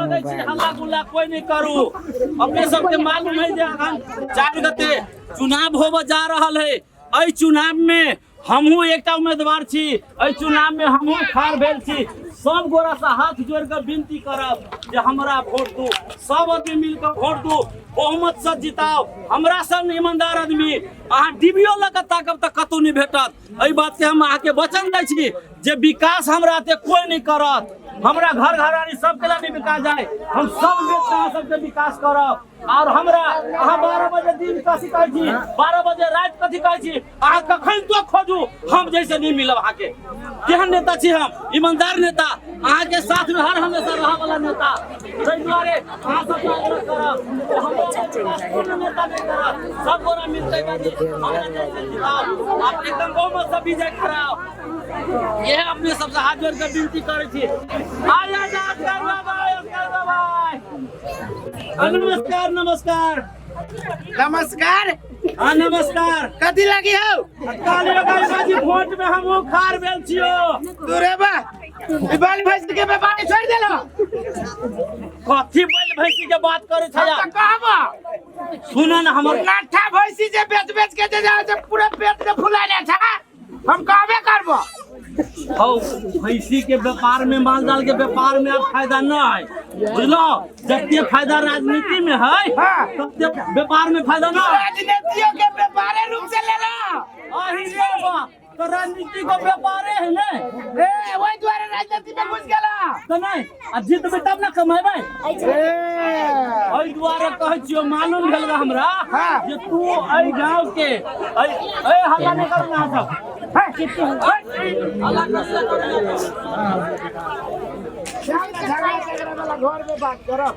लगै छी, मोबाइल। हल्ला गुल्ला कोई नहीं करू। अपने सबके मालूम है जे अखन 4 गते चुनाव होबऽ जा रहल है। एहि चुनाव में हमहूँ एकटा उम्मीदवार छी, एहि चुनाव में हमहूँ ठाढ़ भेल छी। सब गोरा से हाथ जोड़ के विनती करब जे हमरा वोट दू, सब आदमी मिल के वोट दू, बहुमत से जिताओ। हमरा सन ईमानदार आदमी अहाँ डिबियो लऽ के ताकब तऽ कतौ नहि भेटत। एहि बात के हम अहाँके वचन दै छी जे विकास हमरा एते कोई नहीं करत। हमरा घर घरानी सबके लिए नहीं विकास जाए, हम सब मिलके अहाँ सबके विकास करब। और हमरा अहाँ 12 बजे दिन कथी कहै छी, 12 बजे राति कथी कहै छी, अहाँ कखन तो खोजू हम जैसे नहीं मिलब अहाँके। केहन नेता छी हम, ईमानदार नेता, अहाँके साथ में हर हमेशा रहऽ वाला नेता। ताहि दुआरे अहाँ सबके आग्रह करब जे हमरा विकास कोनो नेता नहीं करत, सब गोरा मिलते बाजी हमरा जैसे जिताओ, आप एकदम बहुमत से विजय कराओ। यह अपने सबसे हाथ जोड़ के विनती करै छी। आय आय नमस्कार बाबा, नमस्कार बाबा, नमस्कार नमस्कार नमस्कार। हाँ नमस्कार। कथी लागी हौ? काली लगाई बाजी वोट में हम खार भेल छियो। तू रे बा ई बैल भैंस के व्यापारी छोड़ देलो। कथी बैल भैंसी के बात करे छै? हम तऽ कहबो। सुन न हमर लाठा भैंसी जे बेच बेच के जे जाय छै पूरा पेट के फुलाने छै, हम कहबे करबो। हौ भैंसी के व्यापार में, माल जाल के व्यापार में अब फायदा न है, बुझलो? जते फायदा राजनीति में है, हाँ। तते व्यापार में फायदा न है। राजनीतियों के व्यापारे रूप से ले लो। अही रे बा, तो राजनीति को व्यापारे है ने। ए वही द्वारे राजनीति में घुस गेला। तो नहीं, आ जीतबै तब ने कमेबै। ए एहि दुआरे कहै छियौ, मालूम भेल रहा हमरा हाँ। जे तू एहि गाँव के एहि हल्ला नहि करू अहाँ सब। हल्ला करू ना। झगड़ा झगड़ा वाला घर में बात करब।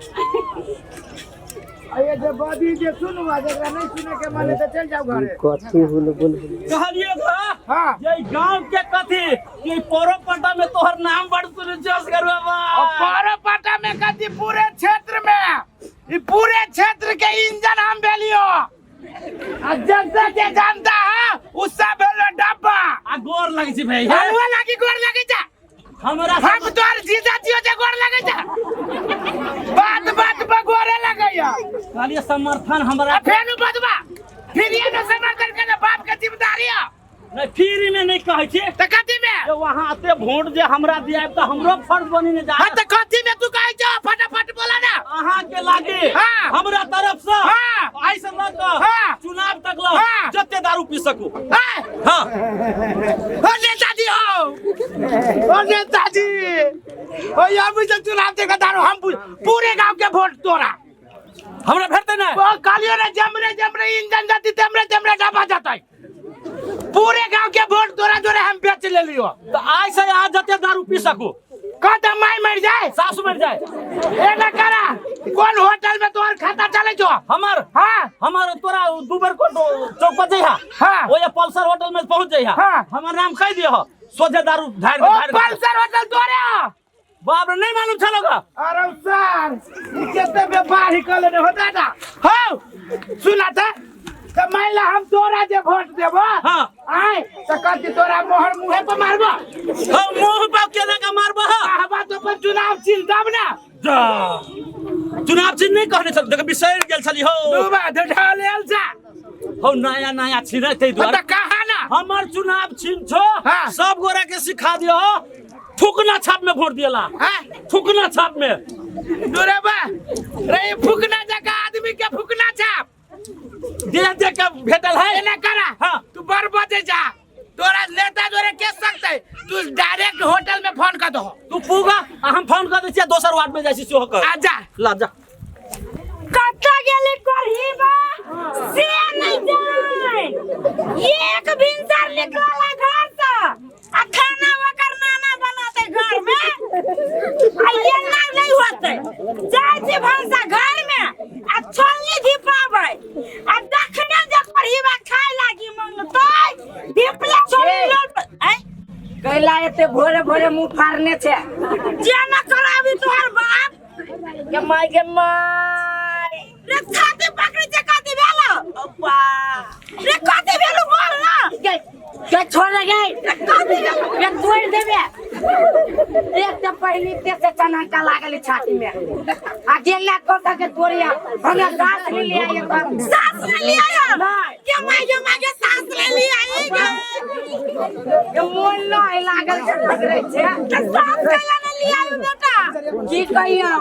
आ ये जे बदी जे सुनवा, जकरा नहीं सुने के मन है तो चल जाओ घरे। कथी बोल बोल कहलिए था हाँ। ये गांव के कथी कि परोपट्टा में तोहर नाम बड़ सुने जस करबा बा। और परोपट्टा में कथी पूरे क्षेत्र में, ई पूरे क्षेत्र के इंजन हम भेलियो। आ जनता के जनता है उससे भेलो डब्बा। आ गोर लगे छी भाई। हलवा लागी गोर लगे जा। हमरा हम तोर जीजा जियो जे गोर लगे जा। बात बात पर गोरे लगैया। कहलिए समर्थन हमरा। आ फेर बदबा फिर ये न समर्थन करे बाप के जिम्मेदारी है। नहीं फ्री में नहीं कहै छी। त कथी में? जे वहाँ आते वोट जे हमरा दियाब त हमरो फर्ज बनी ने जाए। हां त कथी में तू कहै छ? फटाफट बोला ना। अहाँ के लागे हाँ। हमरा तरफ से हाँ। आइ से लऽ कऽ हाँ। चुनाव तक लऽ हाँ। जते दारू पी सकू। हाँ। हाँ। ओ नेताजी हो, ओ नेताजी ओ अभी से चुनाव देगा दारू हम पूरे गांव के वोट तोरा हमरा भेटतै ना। ओ कहलियो रे जमरे जमरे इंजन जाती तेमरे तेमरे डब्बा जाता। पूरे गांव के वोट तोरा जोरे हम बेच ले लियो। तो आइ से आज जते दारू पी सकू। कहते माई मर जाए, सासु मर जाए। ए ना करा कौन होटल में तोहर खाता चले जो हमर? हाँ। हमर तोरा दू बेर को चौक पर जइहा। हाँ। ओए पल्सर होटल में पहुंच जइहा। हाँ। हमर नाम कह दियो, सोझे दारू ढार के ओ ढार के। पल्सर होटल तोरे हो। बाप रे नहीं मालूम छलो का। अरे सर ई केते व्यापार ही कले हो दादा। हो सुना था त मान ला हम तोरा जे वोट देबो। हाँ। आय त कहती तोरा मोहर मुंहे पर मारबो। हम मुंह पर केना के मारबो? कहबा तो अपन चुनाव चिन्ह तब ना। जा। चुनाव चिन्ह नहीं कहने छल, देख बिसरि गेल छली हो। डूबा ढा लेल जा। हो नया नया छिनै तै दुआरे। त कहा ना। हमर चुनाव चिन्ह छो। हाँ। सब गोरा के सिखा दियो, फुकना छाप में वोट दियला। हाँ? फुकना छाप में। दुरे बा रे फुकना जगह आदमी के फुकना छाप दे दे के भेटल है। एना करा। हाँ। तू बड़ बजे जा, तोरा नेता जोरे के सकते, तू डायरेक्ट होटल में फोन कर दो। तू पूगा आ हम फोन कर दै छियै, दोसर वार्ड में जाइ छी सेहो कर। आ जा। ला जा। कतऽ गेलै कोढ़ीबा से नहीं जाए। एक भिनसर निकलल है घर से आ खाना ओकर नाना बनाते घर में आ एना नहीं होते। जाइ छी भनसा घर में आ छोलनी धिपाबै आ दखने जे कोढ़ीबा खाय लागी मंगतै धिपले छोलनी लोल आँय? कैला एते भोरे भोरे मुंह फाड़ने छे? जे न कराबी तोहर बाप के my के my. रे छाती पकड़े छे कथी भेलो? अब्बा। रे कथी भेलो बोल ना। गे, गे छोड़ रे गे। रे कथी भेलो? रे तोड़ देबे। एक तऽ पहिली ते से चनाटा लागल है छाती में आ गेला कोता के तोरिया हमरा सास ले ले आइए तब सास ले लिया है नहीं के माय के माय के सास ले लिया है ये मोन नहीं लागल छै पकड़ै छै के सास कैला ने लिया है बेटा की कहियो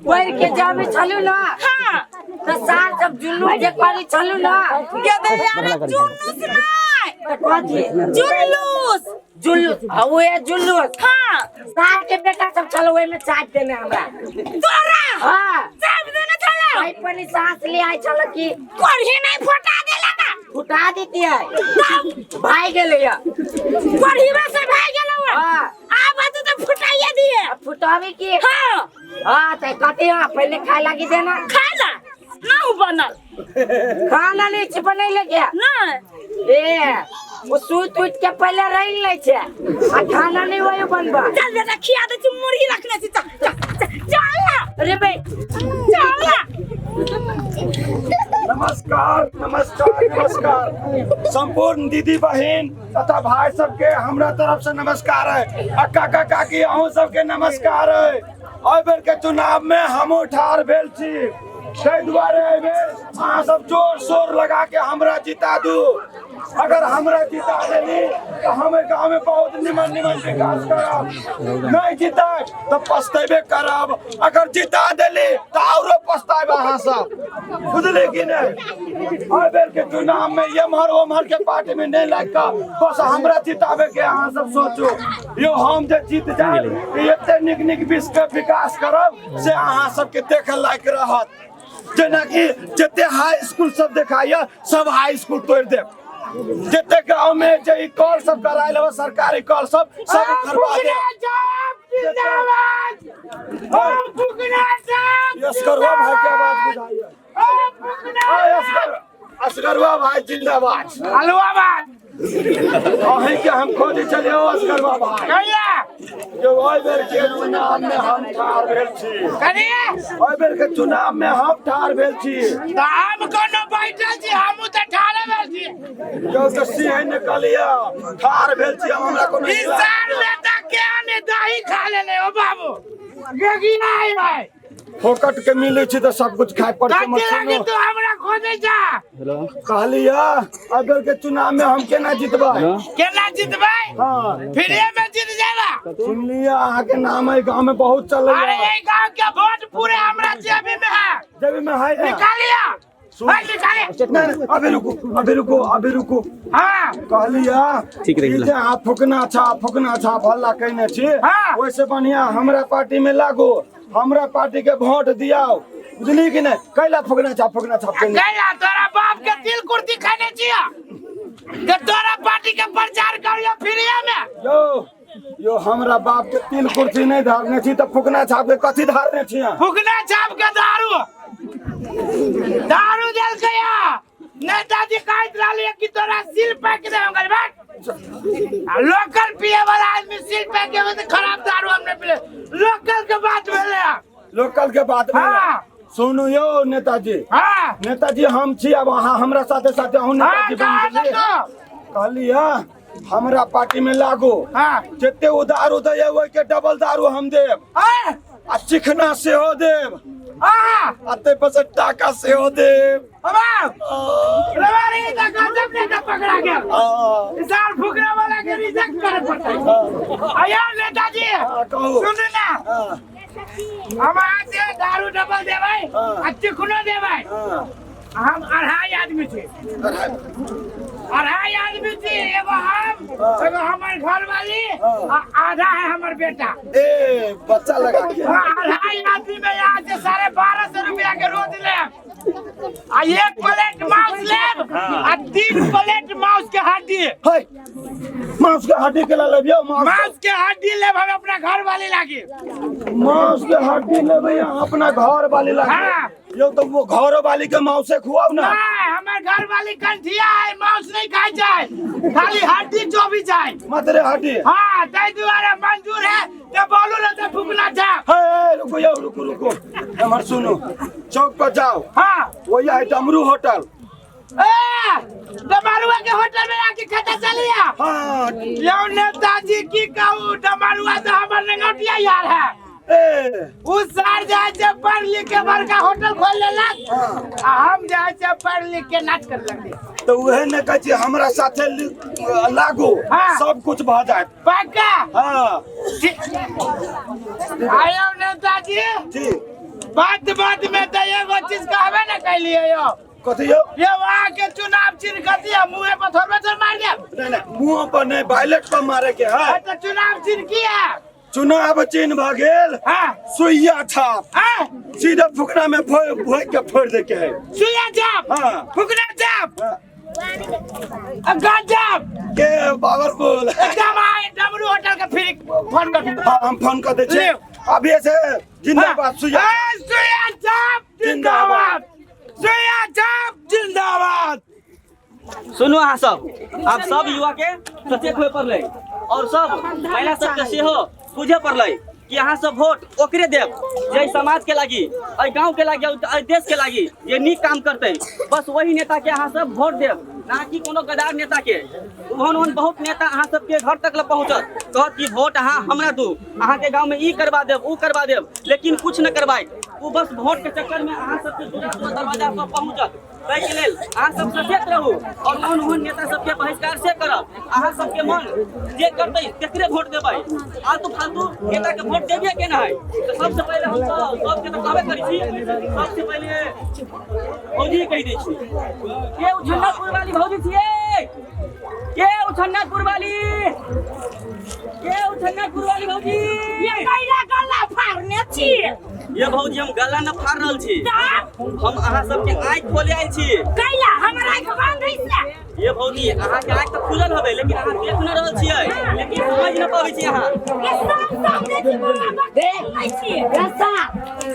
पढ़ के जामे छलू ना हां तऽ सार सब जुल्लू जे करी छलू ना के दे यार जुलूस नहीं तऽ कथी जुलूस जुल्लूस आ उहे जुल्लूस हां सार के बेटा सब छल ओहिमे चाट देने हमरा तोरा हाँ चाप देने छला आई पनी सांस ले आई छल की कोढ़ी नहीं फटा देला का फुटा देती है भाई गेलै या कोढ़ीवा से भाग गेलौ हाँ आब तू तो फुटाइए दिए फुटाबी की हाँ हाँ तऽ कथी हाँ पहिले खाय लागी देना खाला ना उ बनल खाना नहीं छै बनैले के नहीं ए वो सूत उठ के पहिले रहि लै छै आ खाना नहीं वही बनबा चल बेटा खिया दे छी मुर्गी रखने छी चल चल चल चल ना अरे भाई चल ना नमस्कार नमस्कार नमस्कार। संपूर्ण दीदी बहन तथा भाई सबके हमरा तरफ से नमस्कार है आ काका काकी अहूँ सबके नमस्कार है। एहि बेर के चुनाव में हमहूँ ठाढ़ भेल छी, ताहि दुआरे एहि बेर अहाँ सब जोर शोर लगा के हमरा जिता दू। अगर हमरा जिता देली तो हम एहि गाँव में बहुत निमन निमन विकास करब, नहीं जिताब तो पछतेबे करब, अगर जिता देली तो औरो पछताब अहाँ सब, बुझली कि नहीं? एहि बेर के चुनाव में एम्हर ओम्हर के पार्टी में नहीं लागि कऽ बस हमरा जिताबे के अहाँ सब सोचू। यो हम जे जीत जायब एते नीक नीक विश्व के विकास करब से अहाँ सबके देखे लायक रहत। जेनाकि जते हाई स्कूल सब देखाइए सब हाई स्कूल तोड़ि देब, जते गाँव में जे ई कल सब करायल हवे सरकारी कल सब सब करवा देब। असगरवा भाई के आवाज बुझाइए। असगरवा भाई जिंदाबाद। हलवा बात अहीं के हम खोजे चलियो असगरवा भाई। कहिया जो एहि बेर के चुनाव में हम ठाढ़ भेल छी, कनी एहि बेर के चुनाव में हम ठाढ़ भेल छी। तऽ हम कोनो बैठल छी, हमहूँ तऽ ठाढ़े भेल छी। जो तऽ सिंह निकलिया ठाढ़ भेल छी हम, हमरा कोनो ई साल नेता के ने दही खा लेले ओ बाबू गेगिया है भाई। फोकट के मिले छी तऽ सब कुछ खाय पड़तै। कथी लागी तू हमरा खोजै जा? कहलिया अगर के चुनाव में हम केना जीतबै? केना जीतबै? हाँ फ्रीए में जीत जेबा। सुनलिया अहाँ के नाम है गांव में बहुत चले। अरे ये गांव के वोट पूरे हमरा जेबी में है। जेबी में है ना? निकालिया निकालिया। नहीं, अभी रुको अभी रुको अभी रुको। हाँ कहलिया ठीक रही अहाँ फुकना छाप हल्ला कहने छी, हाँ। ओहिसे बढ़िया हमरा पार्टी में लागू, हमरा पार्टी के वोट दियाओ, बुझली कि नहीं? कैला फुकना छाप कहने? कैला तोरा बाप के तिल कुर्ती खाने छिया के तोरा पार्टी के प्रचार करियो फ्रीए में। यो यो हमरा बाप के तिल कुर्सी नहीं धारने छी तऽ फुकना छाप के कथी धारने छी? फुकना छाप के दारू दारू देलकै नेताजी कहैत रहलियै कि तोरा सील पैक दे हम कहलियै बैठ। लोकल पिए वाला आदमी सील पैक के तो खराब दारू हमने पीले। लोकल के बात भेलै। लोकल के बात भेलै। हाँ। सुनू यो नेताजी। हाँ। नेताजी हम छी अब अहाँ हमरा साथे साथे अहूँ नेताजी बनि गेलियै। कहलियै हमरा पार्टी में लागू, हाँ। जते ओ दारू दैया ओहि के डबल दारू हम देब, आ चिकना सेहो देब, आ ताहि पर से टाका सेहो देब। पकड़ा गेल साल फुकरा वाला के रिजेक्ट करे पड़तै। आया नेताजी सुनू ना, हम अहाँ से दारू डबल देबै आ चिकनो देबै। हम अढ़ाई आदमी छी, अढ़ाई आदमी छी, एगो हम, एगो हमर घरवाली आ आधा है हमर बेटा। ए बच्चा लगा के। अढ़ाई आदमी में यहाँ से 1250 रुपया के रोज लेब आ 1 प्लेट मांस लेब आ 3 प्लेट मांस के हड्डी। है मांस के हड्डी के लेब? यो मांस के हड्डी लेब हम अपना घर वाली लागी। मांस के हड्डी लेबै अपना घर वाली लागी? हाँ। यो तो वो घर वाली के मांसे खुआओ ना। हमार घर वाली कंठिया है, मांस नहीं खाए जाए, खाली हड्डी जो भी जाए मात्र हड्डी। हाँ ताहि दुआरे मंजूर है ते बोलू ना ते फुकना जा। हे रुको यो रुको रुको, हमर सुनू, चौक पर जाओ। हाँ वही है डमरू होटल, ए डमरुआ के होटल में आके खाता चलिया। हाँ। यो नेताजी की कहू, डमरुआ तो हमर नंगौटिया यार है। ए उ सर जाए से पढ़ लिख के बड़का होटल खोल लेलक आ हम जाए से पढ़ लिख के नाच कर लगली। तो उहे ने कहै छी हमरा साथे लागू। हाँ। सब कुछ भऽ जायत। पक्का? हाँ। आयो नेताजी। जी। बात बात में तो एगो चीज कहबे न कैलिए यो। कथी यौ? ये वहाँ के चुनाव चिन्ह कथी है? मुँहे पर थोड़बे थोड़ मार देब। नहीं नहीं, मुँह पर नहीं, बैलेट पर मारे के है। तो चुनाव चिन्ह की है? चुनाव चिन्ह भऽ गेल। हाँ। सुइया छाप। हाँ। सीधा फुकना में भोइ के फोड़ दे के है। सुइया छाप। हाँ। फुकना छाप। हाँ। गजब के पावरफुल। एकदम आए डमरू होटल के फिर फोन कर। हाँ, हम फोन कर दे छी। अभी से जिंदाबाद सुइया। सुइया छाप जिंदाबाद, सुइया छाप जिंदाबाद। सुनू अहाँ सब, आब सब युवा के सचेत होय पड़लै और सब महिला सबके सेहो बुझे पड़लै कि अहाँ सब वोट ओकरे देब जे समाज के लागी, एहि गाँव के लागी, एहि देश के लागी जे नीक काम करतै, बस वही नेता के अहाँ सब वोट देब, ना कि कोनो गदार नेता के। ओहन ओहन बहुत नेता अहाँ सबके घर तक ल पहुँचत, कहत कि वोट अहाँ हमरा दू, अहाँ के गाँव में ई करवा देब, ऊ करवा देब, लेकिन कुछ न करवाए। ऊ बस वोट के चक्कर में अहाँ सबके दूरा दूरा दरवाजा पर पहुँचत। ताहि के लेल अहाँ सब सचेत रहू और ओहन ओहन नेता सबके बहिष्कार से करब। अहाँ सबके मन जे करतै तेकरे वोट देबै, आलतू फालतू नेता के वोट देबे के ना है। तो सबसे पहिले हम सबके तो कहबे करै छी, सबसे पहिले भौजी कहि दै छी के उछन्नापुर वाली भौजी छियै, के उछन्नापुर वाली, के उछन्नापुर वाली भौजी। ये कैला गला फाड़ने छी? ये भौजी हम गला न फाड़ रहल छी, हम अहाँ सबके आँखि खोले आयल छी। कैला हमर आँखि बंद है से? ये भौजी अहाँ के आँखि तऽ खुलल हवे, लेकिन अहाँ देख न रहल छियै, लेकिन समझ न पाबै छी अहाँ। ये सब समझै छी, बोला बक छी रस्सा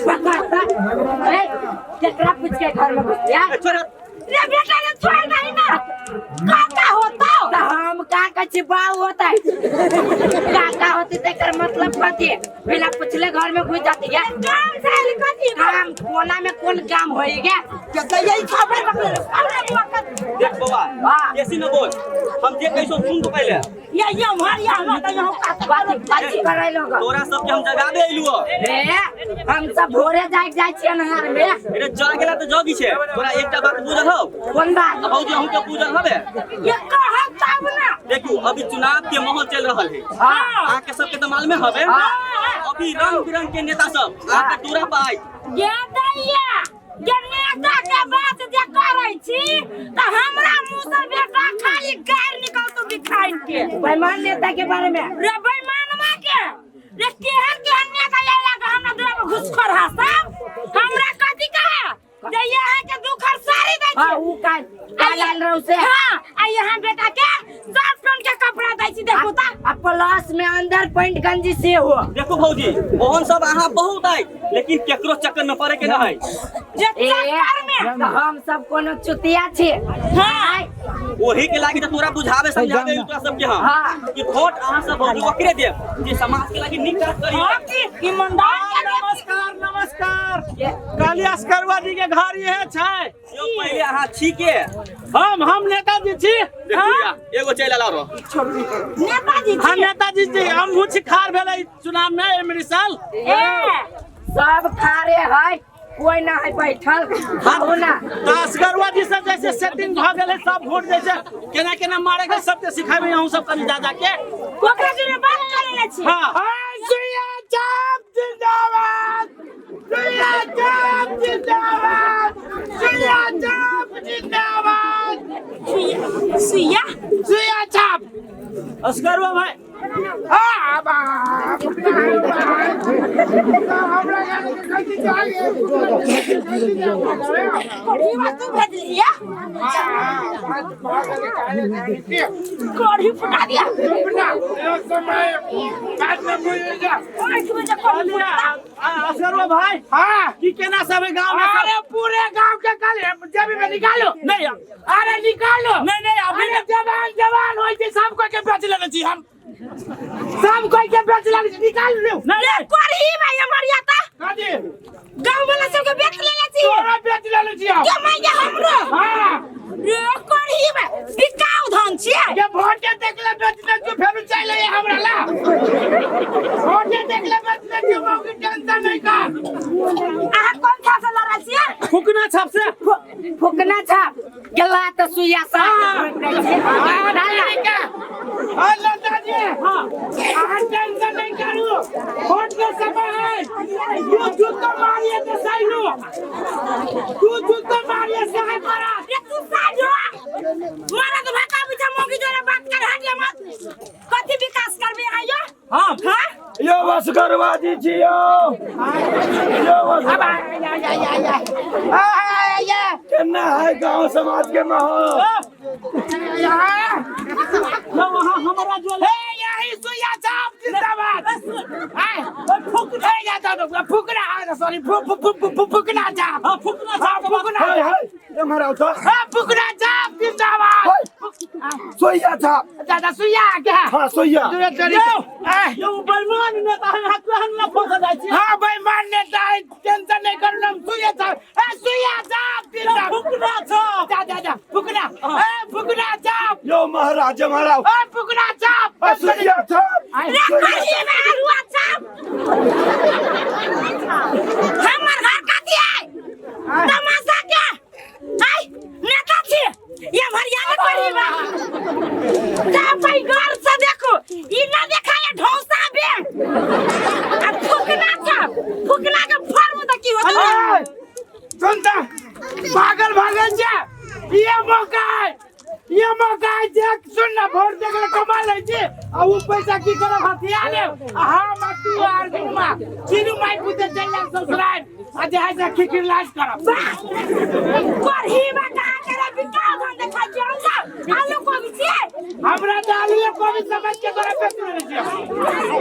पकड़ ए केकरा पूछ के घर में घुस गया? छोड़ रे बेटा रे, छोड़ नहीं ना, काका होता तो हम का कच्ची बाऊ होता है। काका होती तेकर मतलब कथी? बिना पूछले घर में घुस जाती है। काम से कथी? काम कोना में कौन काम होएगा? तो यही खबर बकले देख बौआ, बेसी न बोल, हम जे कैसो सुन तो पहले। ये हमार या हम तो यहाँ कथी कथी करै लोग? तोरा सबके हम जगाबे अइलु। ए हम सब भोरे जाग जाइ छियै नहर में। अरे जागेला तो जगी छे, तोरा एकटा बात बुझल हौ? कोन बात? भौजी अहूँ के बुझल हबे? ये कहब तब ना। देखू अभी चुनाव के माहौल चल रहल है, अहाँ के सबके तो मालूमे हबे। अभी रंग बिरंग के नेता सब अहाँ के दूरा पर आयत। ये दैया जे नेता के बात जे करै छी त हमरा मुंह से बेटा खाली गारि निकलतो बिखाइन के। बेईमान नेता के बारे में? रे बेईमानवा के रे, केहन केहन नेता आइला के हमरा दूरा पर घुसखोर हा सब। हमरा कथी कहे जे यहाँ के दुखर सारी दै छी। हां उ काल काल आयल रहौ से। हां आ यहाँ बेटा के शर्ट पैंट के कपड़ा दै छी, देखू त। आ प्लस में अंदर पैंट गंजी से हो। देखू भौजी ओहन सब अहाँ बहुत आय, लेकिन केकरो चक्कर में पड़े के न है। जे चक्कर में हम सब कोनो चुतिया छी। हां ओही के लागी त तोरा बुझावे समझावे तोरा सबके हम। हां कि वोट अहाँ सब भौजी ओकरे देब जे समाज के लागी नीक काज करी। हां की ईमानदार के। नमस्कार नमस्कार, काली अस्करवा जी के घर ये छै। यो पहिले अहाँ छी के? हम नेताजी छी। देखू एगो चलि आयल आरो नेताजी हां नेताजी जी, हम छी खार भेलै चुनाव में एमरी साल। ए सब खारे है, कोई ना है बैठल। हां ना असगरवा जी से जैसे सेटिंग भ गेलै, सब वोट जैसे केना केना मारे के सबके सिखाबे अहूँ सब कनी जा जा के ओकरा जुड़े बात करे ले छी। हां सुइया छाप जिंदाबाद, सुइया छाप जिंदाबाद, सुइया छाप जिंदाबाद। सुइया सुइया छाप असगरवा भाई। हां बाप हमरा गाड़ी के कथी चाहिए? कढ़ी तू भेजलिया, कढ़ी फुटा दिया। असगरवा भाई। हां की केना सब गांव में? अरे पूरे गांव के कल जेबी में निकालो। नहीं अरे निकालो। नहीं नहीं अभी जवान जवान होई छै, सब कोई के बेच लेने छी हम, सब कोई के बेच लेने छी, निकाल लो। नहीं कढ़ी भाई हमार आता कथी गांव वाला सबके बेच लेले छी। तोरा बेच लेने छी हम। के मांगे हमरो? हां रे करही बा बिकाउ धन छियै। ये वोटे देखले बेचने तू फेर चल ले हमरा ला। वोटे देखले बेचने तू मौकी टेंशन नहीं कर। अहाँ कोन छाप से लड़ल छियै? फुकना छाप से। फुकना छाप गेला त सुइया सा नेताजी अहाँ टेंशन नहीं करू, वोट के समय है। तू जूतो मारिए तो सही लो, तू जूतो मारिए सही पड़ा। रे तू साइड हो, मरद भाका बिछा मौगी जोरे बात कर हट मत। कथी विकास करबे आयो? हां हां यो वसगरवादी छी यो। यो अब आ या या या या आ या केना है गांव समाज के माहौल। यो वहां हमरा जो हे यही सुइया छाप जिंदाबाद। आय फुकना या तो फुकना सॉरी फुकना छाप। हां फुकना छाप। फुकना हाय हाय एमहर आओ तो। हां फुकना छाप जिंदाबाद। सुइया छाप दादा सुइया क्या? हां सुइया। यो बेईमान नेता है, हाथ केहन न फंस जाइ छी। हां बेईमान नेता है, टेंशन नहीं करू हम सुइया छाप। ए सुइया छाप जिंदाबाद। फुकना छाप जा जा जा फुकना। ए फुकना छाप यो महाराज महाराज। ए फुकना छाप सुइया छाप। रे करही बा अरुआ छाप। हमर घर कथी है? तमाशा के आय नेता छी ये भरिया करही बा। जा भाई घर से देखो ई ना देखाय ढौसा बे। आ फुकना छाप फुकना के फॉर्म त की होत? सुन त पागल भागल छे। ये मौका है, ये मौका है देख सुन ना वोट देख कमा लै छी आ उ पैसा की करब हथिया लेब। आ हम आ तू आर गुमा तीनू माई पुते चल जाब ससुराल आ जे है से खिखिर लाज करब। करही बा कहाँ करे बिकाउ धन देखा छी हम सब आलू कोबी छियै। हमरा त आलूए कोबी समझ के तोरा बेच लेने छियै।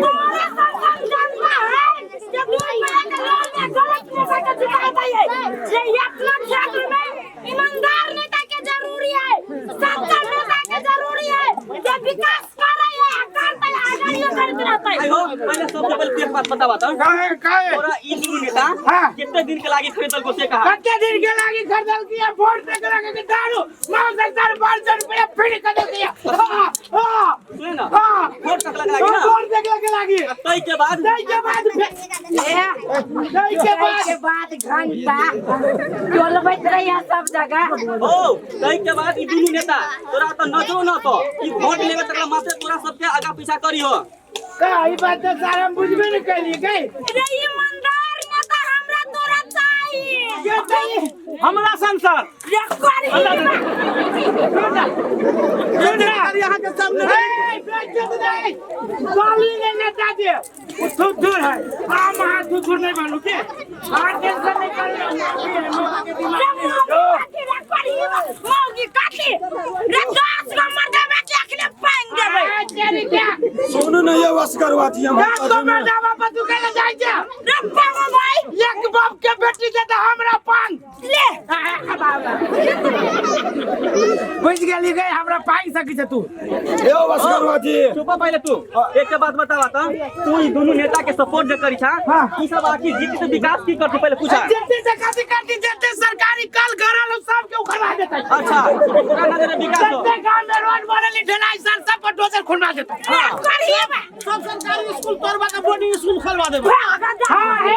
तोरा सब जनता है जे दू रुपया के लोन में गलत नेता के जिताता है। जे अपना क्षेत्र में ईमानदार नेता के जरूरी है, सच्चा नेता के जरूरी है, जे विकास करे है करते है आगाड़ियो करते रहते है। हो पहले सबसे पहले एक बात बतावा त काहे काहे तोरा ई दुनू नेता कितने दिन के लागी खरीदल को से कहा? कते दिन के लागी खरीदल किया? वोट दे के लागी दारू मांग सरकार 500 रुपया फ्री कर दिया। हां हां सुन ना हां वोट तक लागी ना वोट दे के लागी। तई के बाद तई के बाद तई के बाद के बाद घंटा चलबैत रहिया सब जगह। ओ तई के बाद ई दुनू नेता तोरा त नजरो न तो ई वोट लेवे तकला माथे तोरा सबके आगा पीछा करी हो। का ई बात त सारा हम बुझबे न कैली गई। रे ईमानदार नेता हमरा तोरा चाहिए। के चाहिए? हमरा संसार रे करही बा। सुन ना यहां के सामने ए बेइज्जत नहीं गाली नहीं नेता जी थुथुर है। हां महा थुथुर नहीं बनू के हां टेंशन नहीं करना के दिमाग रे करही बा मौगी काटी रे 10 गो मर्दबा के अखने पांग देबै। तेरी क्या सुनू न ये वसगरवादी हम दस गो मर्दबा पर तू केला जाइ छे? रे पांग भाई एक बाप के बेटी दे त हमरा पांग ले। बुझ गेली गई हमरा पांग सकी छे तू। यो वसगरवादी चुप पहले तू एक बात बतावा त तू ई दुनू नेता के सपोर्ट जे करी छा ई सब आखिर जीत से विकास की करती पहले पूछा। जते से काती करती जते सरकारी कल घरल सब के उखड़वा देतै। अच्छा ओकरा नजर में विकास हो जते गांव में रोड बनल ढलाई सर सब पर डोजर खुनवा देतै। रे करही बा सब सरकारी स्कूल तोड़वा के बोर्डिंग स्कूल खोलवा देबो। हां हे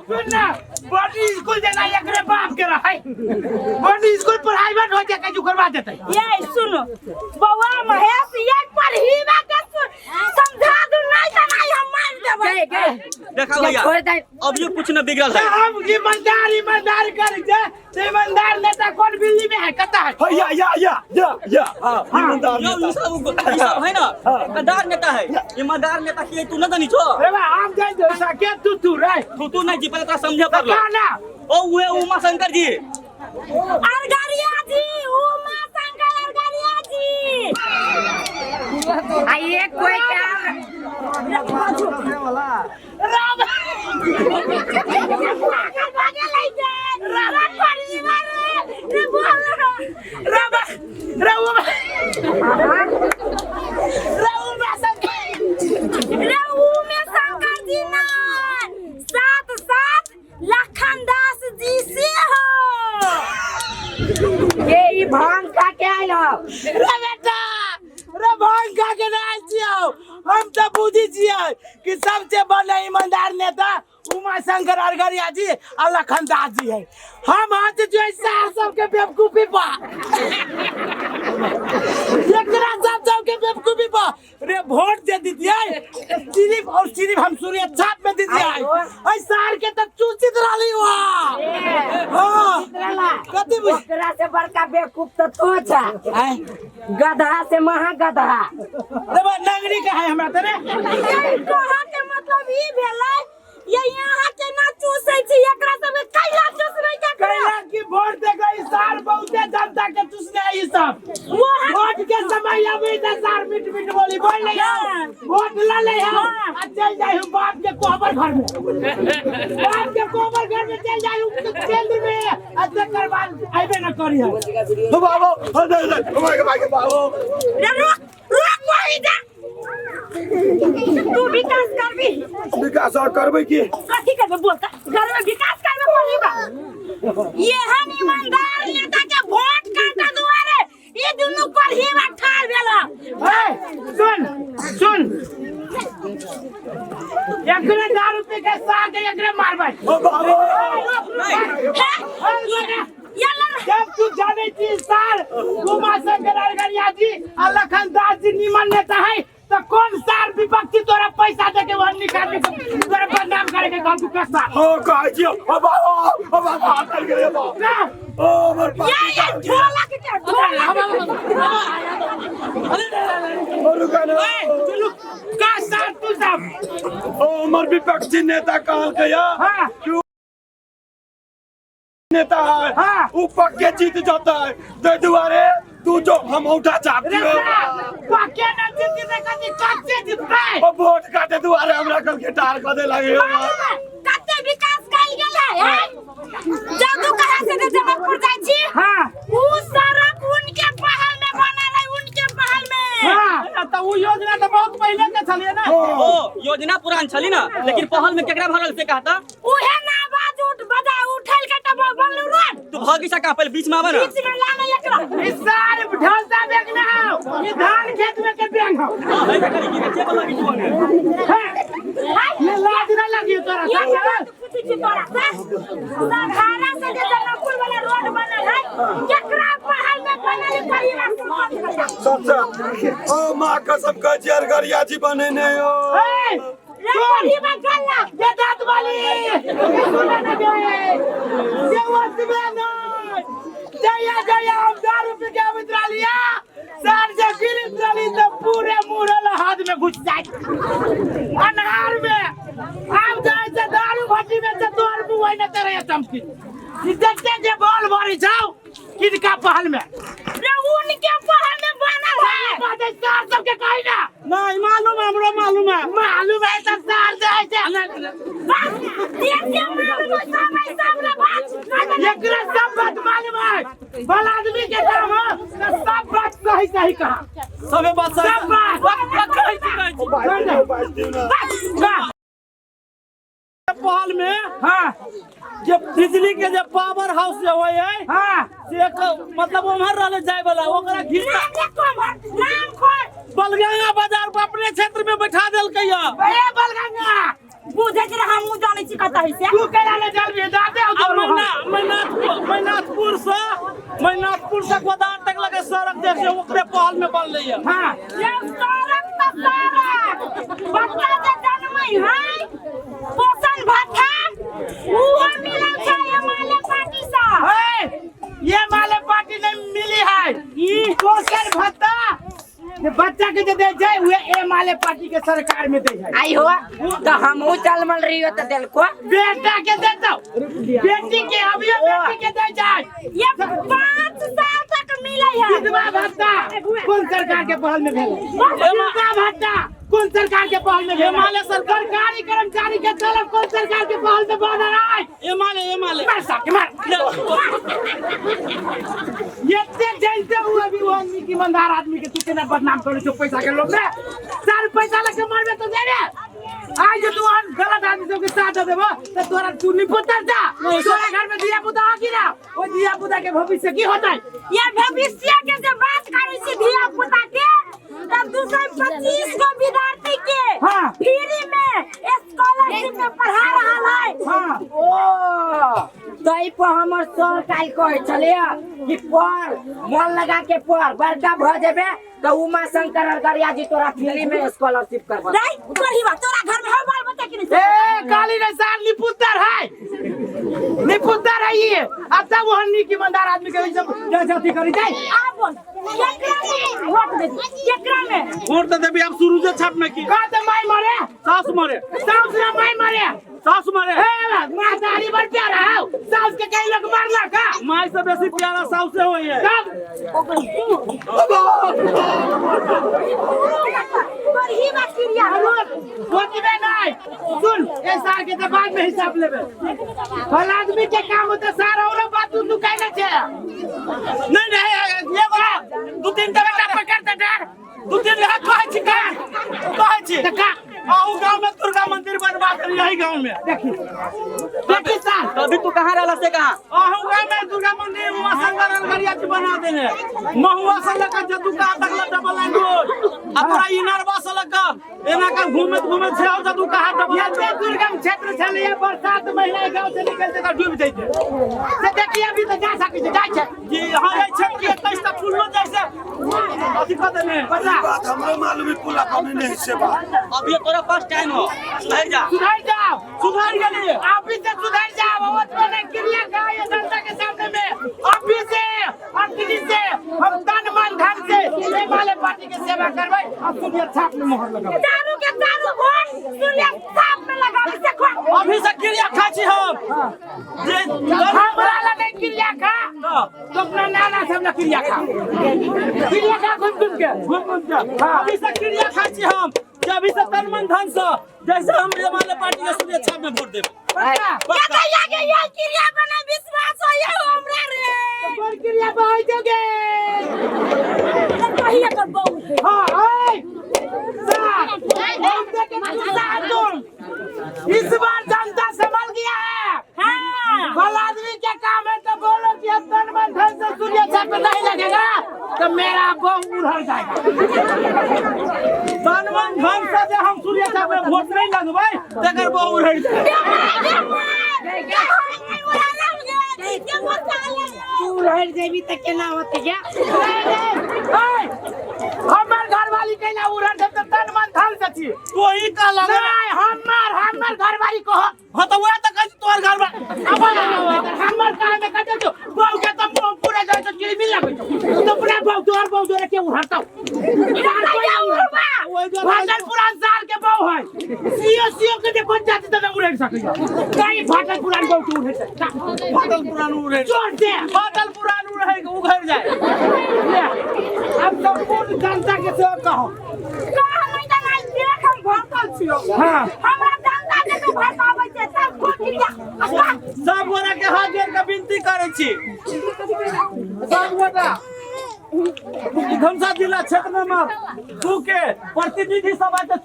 सुन ना बोर्डिंग स्कूल देना एकरे बाप के रहै। बोर्डिंग स्कूल प्राइवेट हो जाए के उखड़वा देतै। ये सुनो बउआ महेश ये करही बा के समझा दू नहीं त नहीं हम मार देबै। गे देखा भैया छोड़ दे अब ये कुछ न बिगड़ल है। हम ईमानदार ईमानदार कर जे ईमानदार नेता कौन बिल्ली में है कता है? या या या या या हां ईमानदार यो नेता ई सब है ना ईमानदार नेता है। ईमानदार नेता के तू न जानी छो। रे बा हम जान दे सके तू तू रे तू तू नहीं जी पहले तोरा समझे पड़लो। ना ओ उहे उमा शंकर जी अरगरिया जी उमा शंकर अरगरिया जी आ ये कोई काम राम पागल भागे लै छै रे करही बा रे रे बोल राम रे उमा रे उमा शंकर रे उमे शंकर जी ना सात सात लखन दास जी से हो ये ई भांग खा के रे बेटा रे भांग खा के ना आयल छियौ। हम तऽ बुझै छियै कि सबसे बड़ा ईमानदार नेता उमा शंकर अरगरिया जी आ लखन दास जी है। हम हाथ जो है सार सबके बेवकूफी पा एकरा सब सबके बेवकूफी पा रे वोट दे दीजिए सिर्फ और सिर्फ हम सूर्य छाप में दीजिए। ऐ सार के तक चूसित रहली वहाँ। हाँ कथी बुझ ओकरा से बड़का बेवकूफ तो तू छा। आय गधा से महा गधा। रे बा नगरी का है हमरा तेरे। ये कहा के मतलब ई भेलै ये यहाँ के ना चूसै छी एकरा सब के कैला चूसबै के कैला की वोट दे गई सार बहुते जनता के चूसने आई सब। वोट के समय अबै त सार मिट मिट बोली बोल ले आओ वोट ल ले आओ आ चल जाई हूं बाप के कोहबर घर में। बाप के कोहबर घर में चल जाई हूं केंद्र में आ तकर बाद आइबे न करी है। ओ बाबू ओ दे दे ओ my के बाबू रे रुक रुक वही जा तू विकास करबी। विकास और करबै की कथी करबे बोलता घर में विकास करबे पड़ी बा। एहन ईमानदार नेता के वोट काटा दुआरे ये दुनू पर ही बा ठाड़ भेल। ए सुन सुन एकरे दारू पी के साथ एकरे मारबै। ओ बाबू जब तू जाने छी सार उमा शंकर अरगरिया जी आ लखन दास जी निमन नेता है तो कौन सार विपक्षी तोरा पैसा दे के वहां निकाल के तोरा बदनाम करे के कहू कैसा। ओ कहै छी ओ बाबू ओ बाबू हाथ कर गेलै बाबू। ओ हमर ये ये ढोलक के ढोलक ओ रुका ना। चलू का सार तू सब। ओ हमर विपक्षी नेता कहलकै हाँ। कि नेता है हाँ। उ पक्के जीत जाता है ते दुआरे तू जो हम औठा चाप रे दियो। पक्के न जीती ते कथी कच्चे जीतबै। ओ वोट काटे दुआरे हमरा कल के टार क दे लागे। कते विकास कइल गेल है जादू कहाँ से जे जनकपुर जाइ छी। हाँ उ सड़क उनके पहल में बनल है उनके पहल में। हाँ त उ योजना त बहुत पहिले के छलिए ना। ओ योजना पुरान छली ना लेकिन पहल में केकरा भरल से कहता उहे ना आवाज उठ बजा उठल के तब बनलू रोड। तू भागी सका पहले बीच में आवे ना। बीच में लाने एकरा। इस सार ढलता देख ना आओ ये धान खेत में के बैंक हो। हां है करी की बच्चे वाला की जुआन हां ये लाज ना लगी तोरा ये बात पूछी छी तोरा से सघारा से जे जनकपुर वाला रोड बनल है केकरा पहल में बनल परिवार सबसे ओ मां कसम कहै छी अरगरिया जी बनेने हो। ए रे परिवार गल्ला ये दांत वाली सुना ना गे ये वतबे नहीं जया जया हम दारू पी के आबैत रहलिया सर जे गिरत रहली त पूरे मुरल हाथ में घुस जाए अन्हार में। आब जाए से दारू भट्टी में से तोहर मुंह न तेरे चमकी जते जे बॉल भरी जाओ किनका पहल में रे उनके पहल में बनल है। बात सर सबके कही ना नहीं मालूम है हमरो मालूम है। मालूम है सब सर जाए से बस जे जे मालूम है सब है सब रे बात एकरा सब बात मालूम है भला आदमी के काम हो तो सब बात सही सही कहा सबे बात सही सब बात। कहै छी कहै छी। बाज दियो बाज दियो ना। पहल में हाँ जे बिजली के जे पावर हाउस जे होय है हाँ से एक मतलब उम्हर रहले जाय वाला ओकरा घिस नाम देखो नाम खोल बलगंगा बाजार पर अपने क्षेत्र में बैठा देलकै या। ए बलगंगा बुझै छी हमहूँ जानै छी कतऽ है से। तू केना ले जलबी दाते हो आ मैनाथपुर से गोदाम तक लगे सड़क जे छै ओकरे पहल में बनलै या। हाँ ये सड़क तऽ सड़क बच्चा जे जन्मै है पोषण भत्ता उहो मिलल छै ये माले पार्टी सँ। ए ये माले पार्टी नहीं मिली है ई पोषण भत्ता जे बच्चा के जे दे छै उहे ए माले पार्टी के सरकार में दे है। आई हो तो हमहू चलमल रहियो त देलको बेटा के देतो बेटी के अभियो बेटी के दे जाए। ये 5 साल तक मिलै है। विधवा भत्ता कौन सरकार के पहल में भेल? विधवा भत्ता कौन सरकार के पहल में भेल? माले सरकार। सरकारी कर्मचारी के तलब कौन सरकार के पहल में बनल है? ए माले ए माले मार साके मार। एते जानते हुए भी वो आदमी की ईमानदार आदमी के तू केना बदनाम करै छौ पैसा के लोभ में? सार पैसा लके मरबे तो जाबे। आज जे तू आन गलत आदमी सबके साथ दे देबो त तोरा तू निपुतर जा। तोरा घर में धिया पुता हो कि ना? ओ धिया पुता के भविष्य की होतै? ये भविष्य के जे बात करै छी धिया पुता के तब 225 गो विद्यार्थी के हाँ। फ्री में स्कॉलरशिप में पढ़ा रहल है। हाँ। ओ तै पर हमर सर काल्हि कहै छलैया कि पढ़, मन लगा के पढ़, बड़का भऽ जेबे तऽ उमा शंकर अरगरिया जी तोरा फ्री में स्कॉलरशिप करबा। नहीं पढ़ी बा तोरा घर में हो बाल बच्चा कि नहीं? ए काली रे सार निपुतर है, निपुतर है ये। अब तब वो हन्नी की मंदार आदमी के सब जाति करी जाए। आ बोल केकरा में वोट दे केकरा में? वोट तो देबी अब शुरू से छाप में की का ते माई मारे? सास मारे। सास ना माई मारे। सास मारे। ए मां दाढ़ी बड़ प्यारा है, सास के कई लोग मारला का? माई से बेसी प्यारा सास से होई है। तब पढ़ी बा क्रिया सोचबे नहीं। सुन ए सार के तो बाद में हिसाब लेबे। भला आदमी के काम होता सार और बात तू नुकाय ना छे। नहीं नहीं ये बोला दू तीन टा बेटा पकड़ दे डर। दू तीन टा कहै छी का कहै छी त का? अहू गांव में दुर्गा मंदिर बनवा कर यही गांव में। देखी देखी सार अभी तू कहां रहला से कहां? अहू गांव में दुर्गा मंदिर उमा शंकर अरगरिया जी बना देने। महुआ से लगा जदू का तक डबल लाइन रोड आ तोरा इनरवा से लगा एना का घूमत घूमत से आओ जदू का डबल लाइन ये दुर्गम क्षेत्र छले ये बरसात महीना गांव से निकलते त डूब जैते। से देखी अभी त जा सकै छै, जाय छै जी। हां जाय छै कि 21 टा पुलो जाय छै अथी कह देने। बता बात हमरो मालूम है पुला कमी नहीं से बात। अभी तोरा फर्स्ट टाइम हो, सुधर जा। सुधर जाओ, सुधर गेलिए। अभी से सुधर जाओ। अवध में क्रिया का ये जनता के सामने में अभी से अभी से हम तन मन धन से ये वाले पार्टी के सेवा करबै और सूर्य छाप में मोहर लगाबै। चारू के चारू वोट सूर्य छाप में लगाबै से खो। अभी से क्रिया खा छी हम। जे हमरा ला नहीं क्रिया खा तो अपना नाना सब ला क्रिया खा। क्रिया खा घूम घूम के घूम घूम के। अभी से क्रिया खा छी हम कि अभी से तन मन धन से जैसे हम ये वाले पार्टी के सूर्य छाप में वोट देबै। पक्का पक्का। ये के ये क्रिया बना विश्वास हो ये हमरा रे। कोन क्रिया बहै जोगे? कही एकर बहू है। हां ए साहब हम देखे तुम इस बार जनता संभल गया है। हां भला आदमी के काम है तो बोलो कि अब तन मन धन से सूर्य छाप में नहीं लगेगा तो मेरा बहू उड़ल जाएगा। तन मन धन से जे हम सूर्य छाप में वोट नहीं लगबै तकर बहू उड़ल जाए। तू उड़ल जेबी त केना होतै गे? हमर घरवाली कैला उड़ल छै त तन मन धन से छी। तू ही कहला नहीं हमर हमर घरवाली कह। हां त वएह त कहै छी तोहर घर में। हमर काहे में कटे छौ बहू के त मुंह पूरा जाइ छ चिड़मिल लगै छौ। तो अपना बहू तोहर बहू जोरे के उड़तौ? फाटल पुरान साल के बहू है। सीओ सीओ के जे कोन जाति त उड़ै सकैया। कहीं फाटल पुरान बहू के उड़ै सकै। फाटल पुरान उड़ै जोर से फाटल पुरान उड़ै के उघड़ जाए। अब संपूर्ण जनता के सेवा कहो। का हम इतना देख हम भड़कल छियो। हां हमरा जनता के तो भड़काबै छै सब को क्रिया। सब गोरा के हाथ जोड़ के विनती करै छी। सब गोटा धमसा जिला क्षेत्र नंबर 2 के प्रतिनिधि सभा के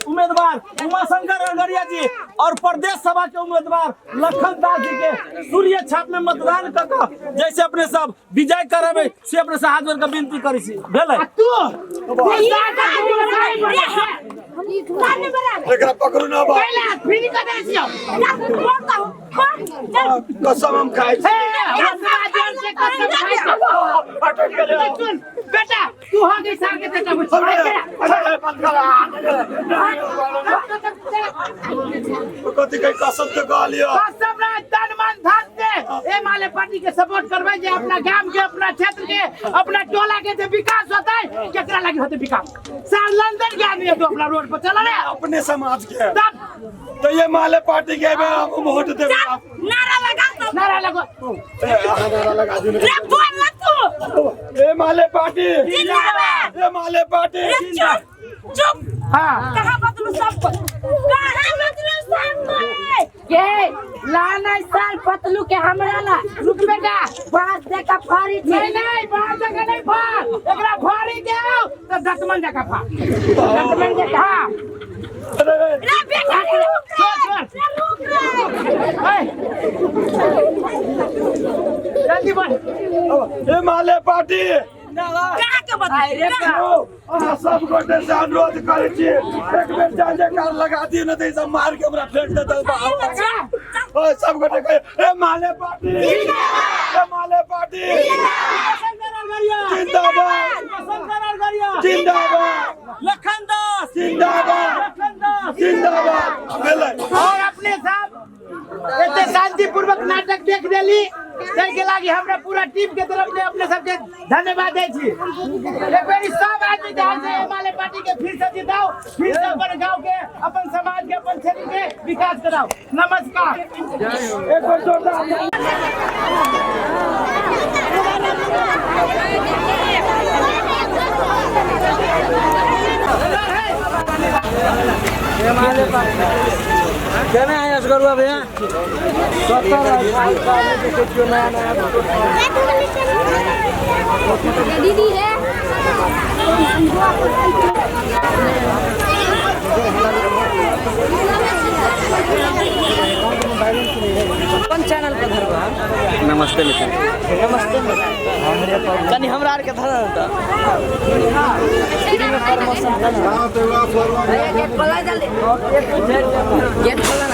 उम्मीदवार उमाशंकर अरगरिया जी और प्रदेश सभा के उम्मीदवार लखन दास जी के सूर्य छाप में मतदान कर के जैसे अपने सब विजय करबे से अपने से हाथ जोड़ के विनती करै छी। भेलै तू एकरा पकड़ू ना बा। कैला फ्री कर दे छियो। कसम हम खाइ छी। सुन बेटा तू हाँ के सार के बेटा कथी के कसम तो कहलियो। कसम ना तन मन धन से ए माले पार्टी के सपोर्ट करबै जे अपना गाम के अपना क्षेत्र के अपना टोला के जे विकास होतै केकरा लागी होतै विकास? सार लंदन के आदमी तो अपना रोड पर चला रे अपने समाज के। तब तो ये माले पार्टी के में हम वोट देबै। नारा लगा नारा लगो। ए नारा लगा दियो। रे बोल ना तू। ए माले पार्टी जिंदाबाद। ए माले पार्टी चुप चुप। हां कहां बदलू सब कहां बदलू सब के लाना साल पतलू के हमरा ला रुक बेटा बांस दे का फाड़ी छै। नहीं नहीं बांस दे का नहीं फाड़ एकरा फाड़ी देओ त दतमन जका फाड़। दतमन जका। हां रे बेटा रे रुक रे रे रुक रे। जल्दी बढ़। ए माले पार्टी कहाँ के बताई रे? अहाँ सब गोटे से अनुरोध करै छी, एक बेर जय जयकार लगा दियौ ने तऽ ई सब मार के हमरा फेंक देतै बाहर। ओ सब गोटे कहे ए माले पार्टी, ए माले पार्टी जिंदाबाद, जिंदाबाद, लखन दास जिंदाबाद, लखन दास जिंदाबाद। भेलै। और अपने सब एते शांतिपूर्वक नाटक देख देली ताहि लागी हमरा पूरा टीम के तरफ से अपने सबके धन्यवाद दै छी। एक बेर सब आदमी ध्यान से एमाले पार्टी के फिर से जिताओ, फिर से अपन गांव के, अपन समाज के, अपन क्षेत्र के विकास कराओ। नमस्कार। एक बेर जोरदार। केना है असगरुआ भैया? दीदी है। कोन चैनल पर धरबा? नमस्ते मित्र। नमस्ते मित्र। कनी हमरा आर के धरल त फ्री में प्रमोशन कर। गेट खोला जल्दी, गेट खोला ना।